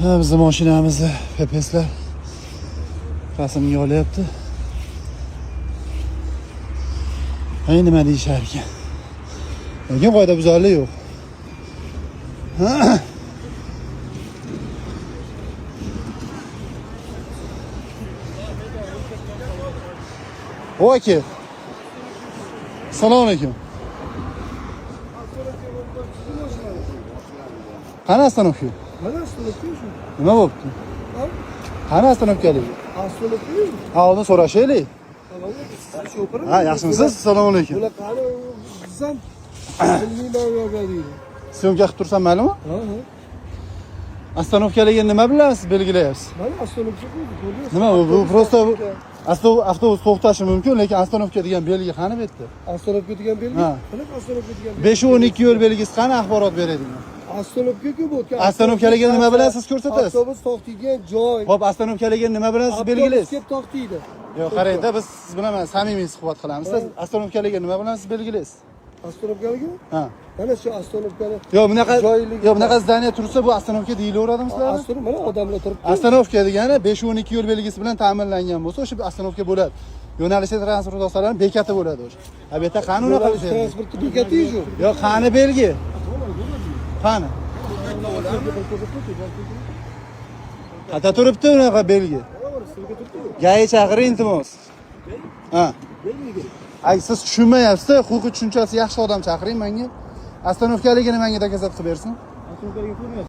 Ha, bizni mashinamizni PPSlar rasmga olyapti. Ay, nima deyishar ekan. Lekin qoidabuzarlik yo'q. O aka. Assalomu alaykum. Qani остановка? Mana остановка shu. Nima bo'pti? Ha? Qani остановка ligi? Остановка yo'q. Ha, oldin so'rashaylik. Shofir. Ha, yaxshimisiz? Assalomu alaykum. Bular qani desam bilmayman u yoqqa deydi. Съёмка qilib tursam maylimi? Ha. Остановка ligini nima bilan siz belgilayapsiz? Mana остановка qo'ydi, ko'rdingiz? Nima bu просто avtobus to'xtashi mumkin, lekin остановка degan belgi qani bu yerda? Остановка degan belgi. Ha. Qanaqa остановка degan belgi? 5-12 yo'l belgisi qani axborot beradigan? Остановка ku bu o'tgan. Остановка ligini nima bilan siz ko'rsatasiz? Avtobus to'xtaydigan joy. Xo'p, остановка ligini nima bilan siz Avtobus belgilaysiz? kelib to'xtaydi. Yo'q, qarang-da, biz siz bilan mana samimiy suhbat qilamiz. Siz остановка ligini nima bilan siz belgilaysiz? Остановка ligi? Ha. Mana shu остановка ni Yo'q, bunaqa Joyligi- yo'q, bunaqa здание tursa bu остановка deyilaveradimi sizlarga? Остановка mana odamlar turibdi. Остановка degani 5-12 yo'l belgisi bilan ta'minlangan bo'lsa, o'sha остановка bo'ladi. Yo'nalishli transport vositalarining bekati bo'ladi o'sha. Ha, bu yerda qani unaqa Yo'nalish belgi? transporti bekati shu. Yo'q, qani belgi? Qani? Qayerda turibdi unaqa belgi? ГАИ chaqiring, iltimos. Ha. Ay, siz tushunmayapsiz, huquqiy tushunchasi yaxshi odam chaqiring menga. Остановка ligini menga доказать qilib bersin.